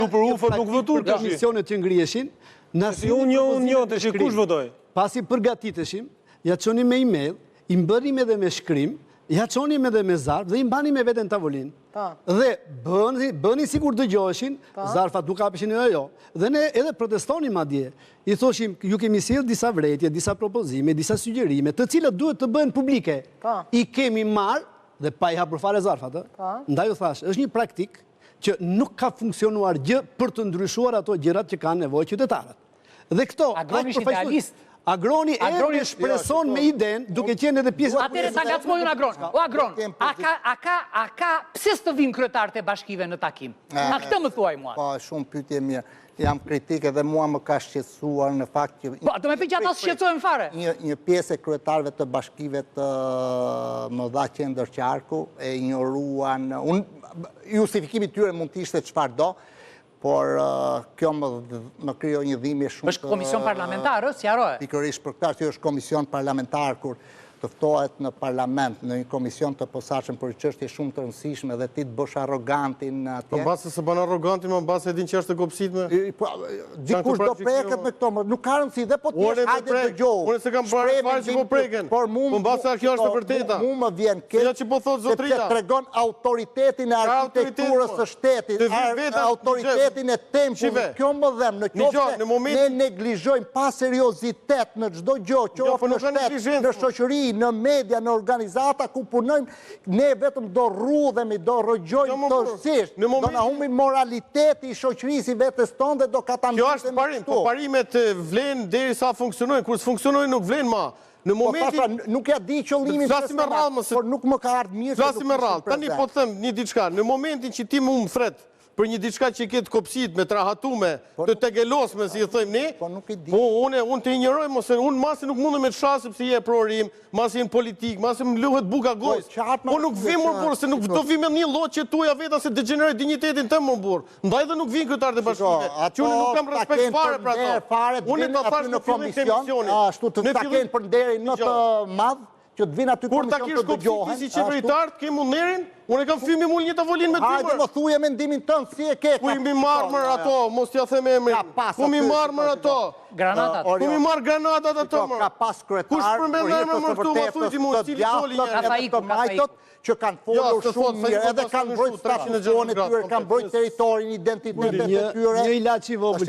Ju për UFO nuk votuat tash. Komisionet që ngriheshin, na si unë jo unë jo tash kush votoi? Pasi përgatiteshim, ja çonim me email, i bënim edhe me shkrim, ja çonim edhe me zarf dhe i mbanim me vete në tavolinë. Po. Dhe bëni, bëni sikur dëgjoheshin, po. zarfat nuk hapeshin jo jo. Dhe ne edhe protestonim madje. I thoshim, ju kemi sjellë disa vërejtje, disa propozime, disa sugjerime, të cilat duhet të bëhen publike. Po. I kemi marrë dhe pa i hapur fare zarfat, ë. Po. Ndaj ju thashë, është një praktikë që nuk ka funksionuar gjë për të ndryshuar ato gjërat që kanë nevojë qytetarët. Dhe këto, Agroni është idealist. Agroni ende shpreson me idenë, duke qenë edhe pjesë... Atëherë ta ngacmoj unë Agron. O Agron, a ka, a ka, a ka, pse s'të vijnë kryetarët e bashkive në takim? A këtë më thuaj mua? Po, shumë pyetje mirë. Jam kritik edhe mua më ka shqetësuar në fakt që... Po, do me thënë që ata s'shqetësohen fare? Një, një pjesë e kryetarëve të bashkive të mëdha qendër qarku e injoruan... Unë, justifikimi i tyre mund të ishte çfarëdo, por kjo më, më krijoi një dhimbje shumë Është komision parlamentar, ë, sqaroje. Pikërisht për këtë arsye është komision parlamentar kur të ftohet në parlament, në një komision të posaçëm për çështje shumë të rëndësishme dhe ti të bësh arrogantin atje. Po mbase s'e bën arrogantin, më mbase e din që është e kopsitme. Po, dikush do preket me këto, nuk ka rëndësi dhe po ti jesh hajde dëgjohu. Unë s'e kam parë fare që po preken. Por mu po mbase kjo është e vërteta. Mu më vjen keq. Ja që po thotë zotëria. Sepse tregon autoritetin e arkitekturës së shtetit, autoritetin e tempullit. Kjo më dhemb në qoftë se ne neglizhojmë pa seriozitet në çdo gjë, jo, qoftë në shtet, në shoqëri, në media, në organizata ku punojmë, ne vetëm do rrudhemi, do rrëgjojmë Jo, tërësisht, do na humbi moraliteti i shoqërisë i vetes tonë dhe do Kjo është parim, po parimet vlen derisa funksionojnë, kur s'funksionojnë nuk vlen ma. Në Po, momentin nuk ja di qëllimin Flasim me radhë, mos por nuk më ka ardhur mirë që Flasim me radhë. Tani po të them një diçka, në momentin që ti mu më thret për një diçka që ke të kopsitme, të rahatume, po të tegelosme, si i thojmë ne, po nuk i di. Po unë unë të injoroj, mos e unë masi nuk mundem me të sha sepse je eprori im, masi je në politikë, masi më luhet buka Po, gojës. qartë Po nuk vi mor burrë, se nuk do vi me një lloqe tuaja veta se degjeneroj dinjitetin tim mor burrë. Ndaj dhe nuk vijnë kryetarët e bashkive, që unë nuk kam respekt fare për ato. Unë ta thash në fillim të emisionit. Ashtu të ta kenë për nderin më të madh, që të vinë aty komision të dëgjohen. Kur ta kish kopsi si qeveritar, të kemi nderin, unë e kam fymi mul një tavolinë me ty Hajde më thuje mendimin tënd, si e ke? Ku i mi marrë mër ato, mos t'ja them emrin. Ku mi marrë mër ato? Granatat. Ku mi marrë granatat ato mër? Ka pas kryetar, Kush përmend emrin mër këtu, ma thuj ti mua, cili doli një të majtët, që kanë folur shumë mirë, edhe kanë mbrojt statusin e tyre, kanë mbrojt territorin, identitetet e tyre. Një ilaç i vogël.